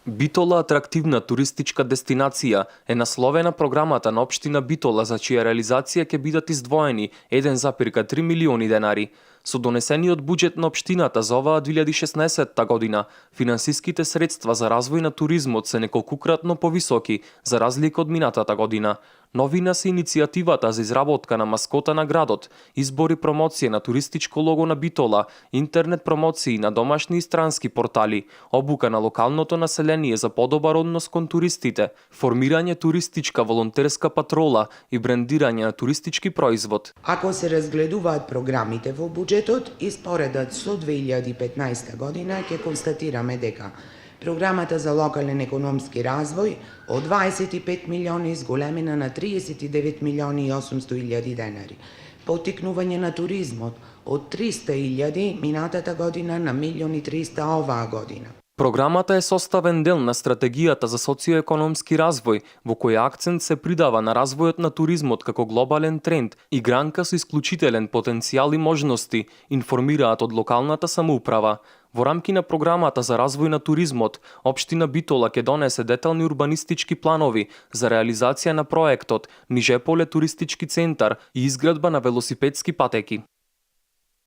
Битола атрактивна туристичка дестинација е насловена програмата на општина Битола за чија реализација ќе бидат издвоени 1,3 милиони денари. Со донесениот буџет на општината за оваа 2016 година, финансиските средства за развој на туризмот се неколкукратно повисоки за разлика од минатата година. Новина се иницијативата за изработка на маскота на градот, избори промоција на туристичко лого на Битола, интернет промоции на домашни и странски портали, обука на локалното население за подобар однос кон туристите, формирање туристичка волонтерска патрола и брендирање на туристички производ. Ако се разгледуваат програмите во буџетот и споредат со 2015 година, ќе констатираме дека Програмата за локален економски развој од 25 милиони зголемена на 39 милиони и 800 илјади денари. Поттикнување на туризмот од 300 илјади минатата година на 1.300.000 оваа година. Програмата е составен дел на стратегијата за социоекономски развој, во која акцент се придава на развојот на туризмот како глобален тренд и гранка со исклучителен потенцијал и можности, информираат од локалната самоуправа. Во рамки на програмата за развој на туризмот, општина Битола ќе донесе детални урбанистички планови за реализација на проектот Нижеполе туристички центар и изградба на велосипедски патеки.